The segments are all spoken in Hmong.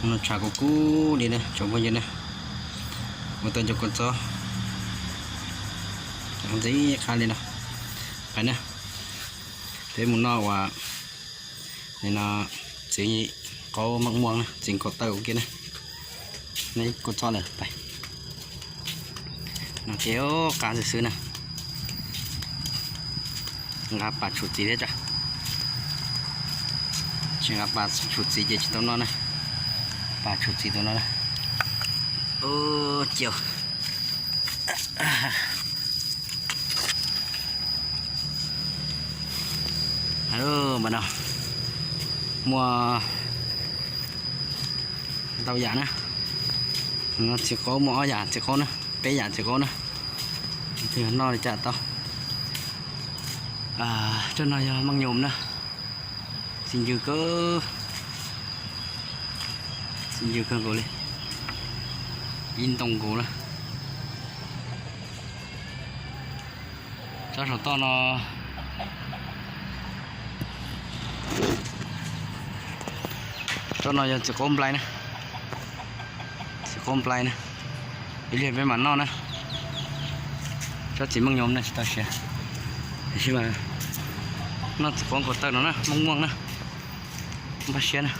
No tshav kub kub li na tsoom phooj ywg na, ua tau cov kua txob ntxim qab li no. Pais na, peb mus noj uas nim no txiv qaub maj muaj na, txiv nkaus taw ua ke na. Noj ib kua txob lawm pais. No ces qab xwb xwb na. Nqa pas tshum txiv thiab tso. Tsis nqa pas tshum txiv ces tsis tau noj na. Pas tshum txiv tus no na. Cia Mas no muaj ntau yam na. Txiv qaub muaj ob yam txiv qaub na, peb yam txiv qaub na. Noj li cas tau. Cov no yog meej nyoos na. Txi ncw kawg, txi ncw kawg nkaus li, ib ntoo nkaus na. Tsob saum toj no, tsob no yog txiv qaub nplai na, txiv qaub nplai na. Ib pliag peb mam noj na. Tsob txiv meej nyoos no tsis tau siav, tiam sis mas noj txiv qaub nkaus taw no na, meej muaj na, npaj siab na,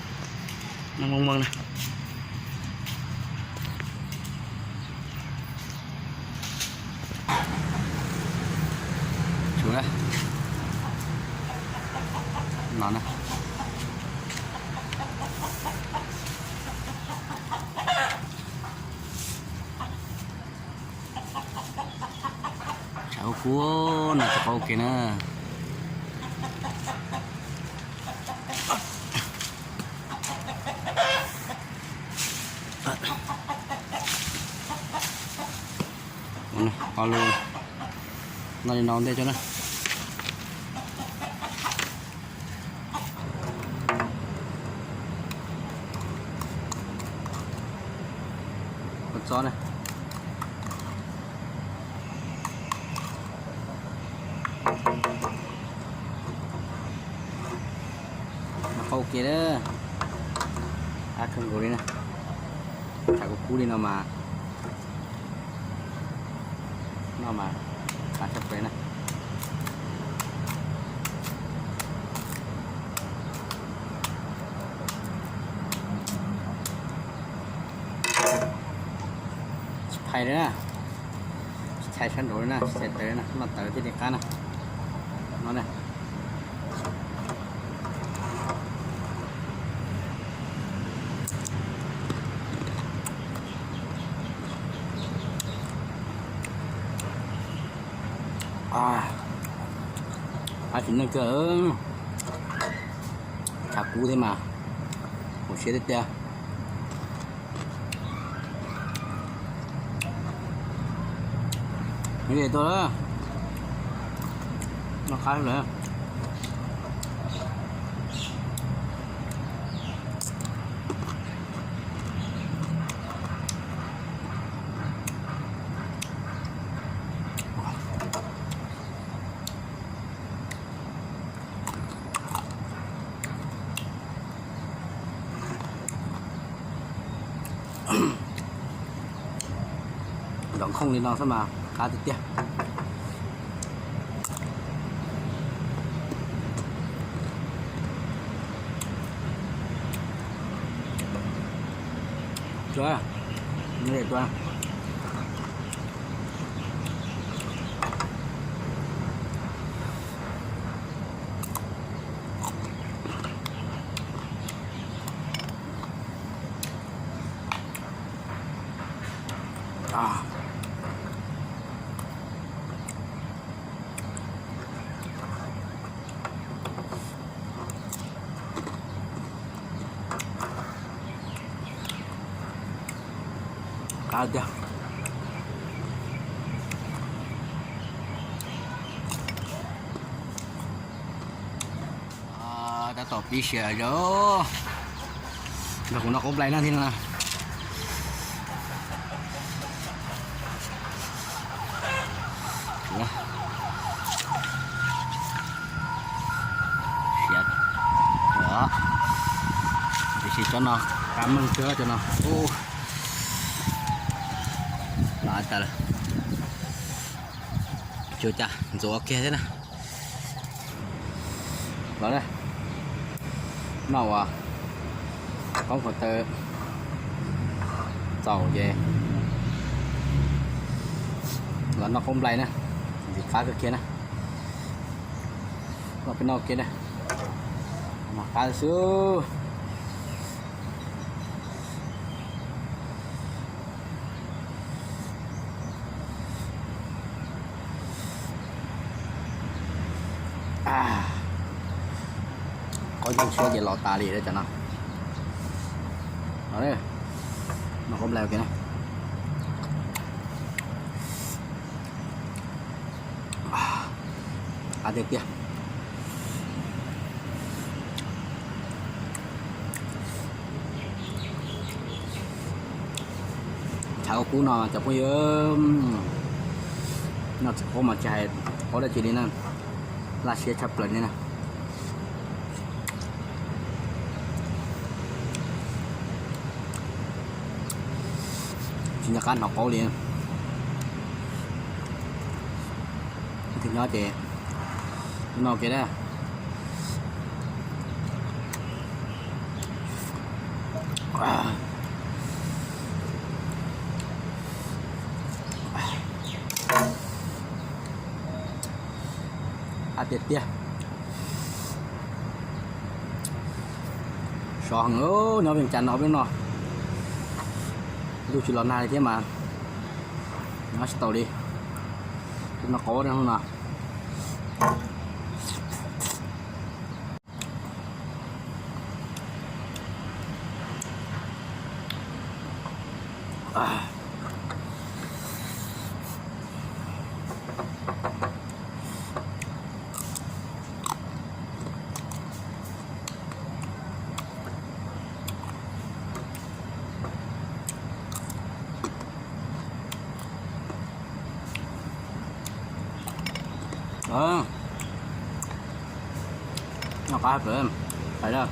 noj meej muaj na. Tsum na, no na. Tshav kub kub no txiv qaub ua ke na. Ua lus no li no ntej tso na. Kua txob na. Noj qaub ua ke na. Qab kawg nkaus li na. Tshav kub kub li no mas noj mas qab tshaj plaws na. Tsis phais li na, tsis txhais sab nraud li na, tsis txhais tawv li na, noj tawv thiaj li qab na. No na. Qab tsis neej kawg, tshav kub thiab mas, hauv siab tiag tiag. Nws tuaj, noj qab lawm. Nrov nkhooj li no xwb mas qab tiag tiag. Tua, tua. Qab tiag. Tab tom pib siav zog, nrog kuv noj qaub nplai na thiab no. Siav, tiam sis tsob no Qab meej kawg cov no. Ua, no tas lawm. Tsis ua cas, ntxuav ua kiag thiab na. Los na, noj ua qoob qhov taw txaus ces los noj qoob nplai na, ntxim qab kawg kiag na. Los peb noj kiag na, mas qab xwb. Qab yeej siab ces los tas li cov no. Noj qoob nplai ua ke na. Qab tiag tiag. Tshav kub kub no cov phooj ywg, noj txiv qaub mas tsis hais qaub dab tsi li na, laj siab tshaj plaws li na. Tsis nco qab hnov qaub li. Tus nyob ces noj ke na. Qab tiag tiag. Sov heev, nyob Vias Cas no peb no, ntuj tsis los nag li thiab mas nyob tsis tau li. Peb noj qaub hnub no. Noj qab pem, hais na,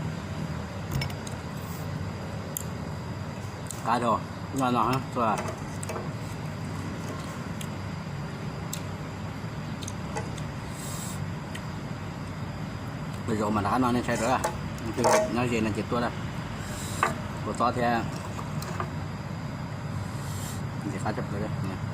qab dhau, noj no tuaj. Lwm zaus mas rov qab no nej saib rawv, nyob ze no ces tuaj na, kua txob thiab ntxim qab tshaj plaws.